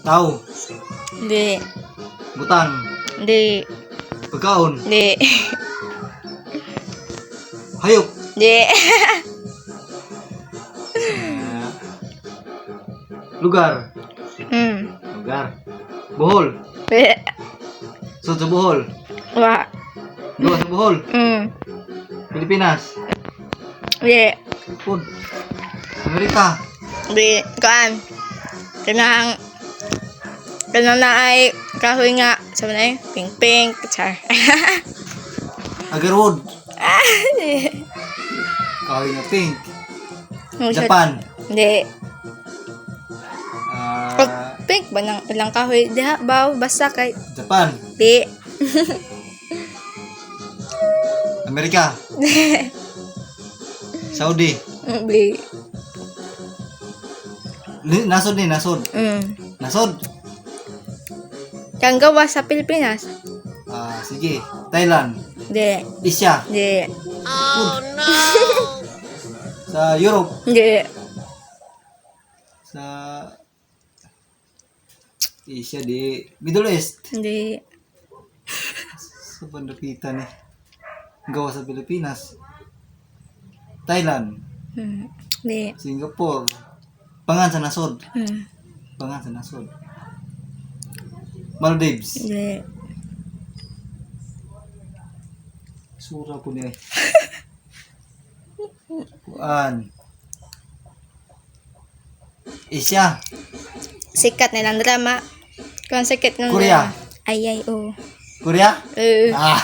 Tao. Hindi. Butang. Hindi. Pagkaon. Hindi. Hayop. Hindi. Ah, lugar. Lugar. Bohol. Hindi. Sud sa Bohol. Wa. Gawa sa Bohol. Pilipinas. Hindi. Food. Amerika. Hindi. Kuan. Kanang kanang na ay kahoy nga. Sabi na eh. Pink pink. Char. Agarwood. Ah, hindi. Kahoy na pink. Japan. Hindi. Ah, Oh, pink ba nang ilang kahoy? Diha ba? Basta kay Japan. di. Amerika. Saudi. Di. Nasod ni, nasod. Nasod. Kang gawa sa Pilipinas. Ah, sige. Thailand. Di. Asia. Di. Sa Europe. Di. Sa Asia di Middle East. Di. Sa bandapita ni. Gawa sa Pilipinas. Thailand. Di. Singapore. Pangan sa nasod. Pangan sa nasod. Maldives. Di. Sura po niya eh. Kuan. Asia. Sikat nilang drama. Kung sikat ng Korea. drama. Ay, ay, oo. Korea? Eh. Ah.